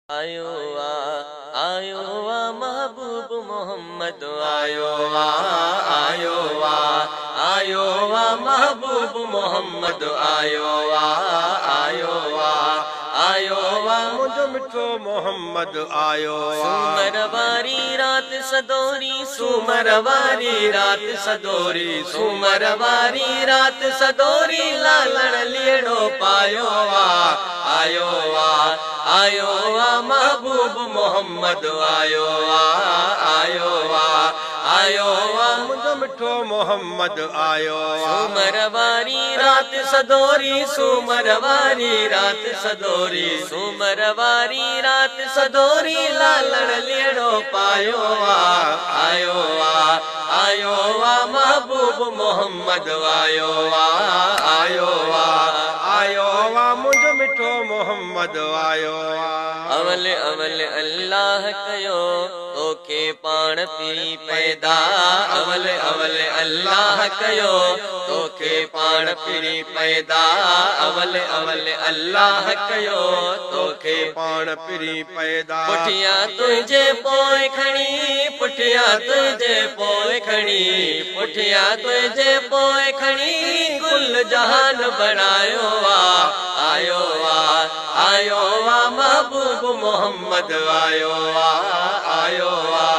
आयो आ, आयो आ महबूब मोहम्मद आयो आ, आयो आ, आयो आ महबूब मोहम्मद आयो आ, आयो आ, आयो आ मुंहिंजो मिठो मोहम्मद आयो आ। सूमर वारी रात सदोरी, सूमर वारी रात सदोरी, सूमर वारी रात सदोरी, लालण लीड़ो पायो आ, आयो आ, आयो आ महबूब मोहम्मद आयो आ, आयो आ, आयो आ मुंहिंजो मिठो मोहम्मद आयो आ। सूमर वारी रात सदोरी, सूमर वारी रात सदोरी, सूमर वारी रात सदोरी, लालण लीड़ो पायो आ, आयो आ, आयो आ महबूब मोहम्मद आयो आ, आयो आ, आयो आ मुंहिंजो मिठो मोहम्मद आयो आ। अवल अवल अल्लाह कयो तोखे पाण पी पैदा, अवल अवल अल्लाह कयो तोखे पाण पी पैदा, अवल अवल अल्लाह कयो तोखे पाण पी पैदा। पुठियां तुंहिंजे पोइ खणी, पुठियां तुंहिंजे पोइ खणी, पुठियां तुंहिंजे पोइ खणी, कुल जहान बणायो आ, आयो आ, आयो आ महबूब मोहम्मद आयो आ, आयो आ,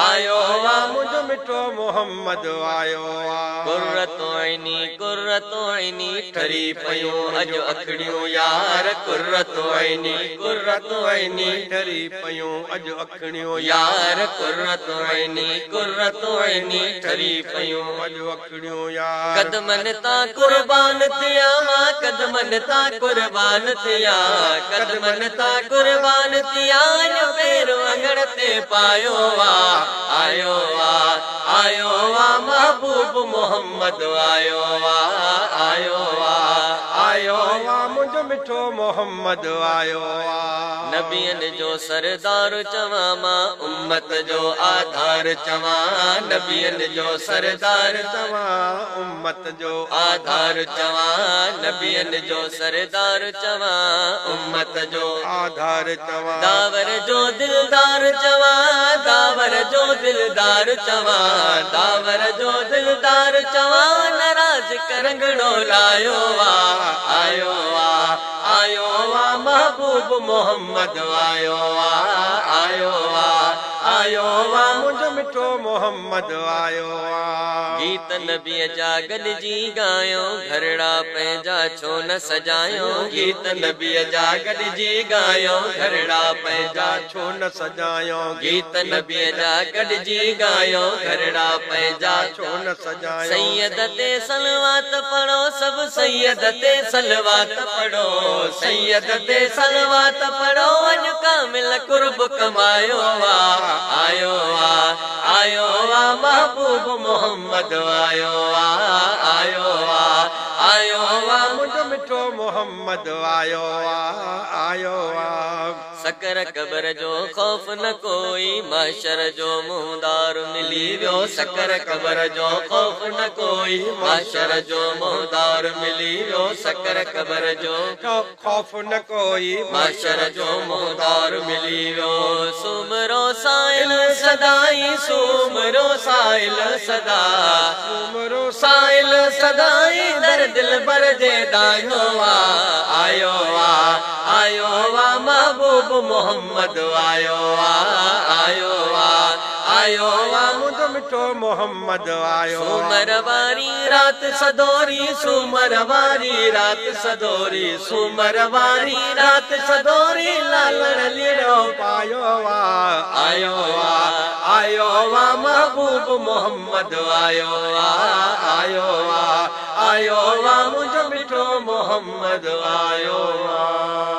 आयो आ मुंहिंजो मिठो मोहम्मद आयो आ। कुर्रतो ऐनी, कुर्रतो ऐनी, ठरी पयूं अॼु अखड़ियूं यार, कुर्रतो ऐनी, कुर्रतो ऐनी, ठरी पयूं अॼु अखड़ियूं यार, कुर्रतो ऐनी, कुर्रतो ऐनी, ठरी पयूं अॼु अखड़ियूं यार। कदमनि तां कुर्बान थियां मां, कदमनि तां कुर्बान थियां, कदमनि तां कुर्बान थियां, अॼु पेर अंगण ते पायो आ, आयो आ, आयो आ महबूब मोहम्मद आयो आ, आयो आ, आयो आ मुंहिंजो मिठो मोहम्मद आयो आ। नबियनि जो सरदार चवां मां, उम्मत जो आधार चवां, नबियनि जो सरदार चवां, उम्मत जो आधार चवां, नबियनि जो सरदार चवां, उम्मत जो आधार चवां। दावर जो दिलदार चवां, दावर जो दिलदार चवां, दावर जो दिलदार चवां, नाराज़ करंगड़ो लायो आ, आयो आ, आयो आ महबूब मोहम्मद आयो आ, आयो आ, आयो आ मुंहिंजो मिठो मोहम्मद आयो आ। गीत नबीअ जा गॾिजी ॻायो, घरड़ा पंहिंजा छो न सजायो, गीत नबीअ जा गॾिजी ॻायो, घरड़ा पंहिंजा छो न सजायो, गीत नबीअ जा गॾिजी ॻायो, घरड़ा पंहिंजा छो न सजायो। सैयद ते सलवात पढ़ो, सभु सैयद ते सलवात पढ़ो, सैयद ते सलवात पढ़ो, अॼु कामिल कुर्ब कमायो आ, आयो आ, आयो आ महबूब मोहम्मद आयो आ, आयो आ, आयो आ मुंहिंजो मिठो मोहम्मद आयो आ, आयो आ। सकर कबर जो ख़ौफ़ न कोई, महशर जो मुंहदार मिली वियो, सकर कबर जो ख़ौफ़ न कोई, महशर जो मुंहदार मिली वियो, सकर कबर जो ख़ौफ़ न कोई, महशर जो मुंहदार मिली वियो। सूमरो साइल सदाई, सूमरो साइल सदा, सूमरो साइल सदाई, दर दिल भर जे दायो आ, आयो आ, आयो आ महबूब मोहम्मद आयो आ, आयो आ, आयो आ मुंहिंजो मिठो मोहम्मद आयो। सूमर वारी रात सदोरी, सूमर वारी रात सदोरी, सूमर वारी रात सदोरी, लालण लीड़ो पायो आ, आयो आ, आयो आ महबूब मोहम्मद आयो आ, आयो आ, आयो आ मुंहिंजो मिठो मोहम्मद आयो आ।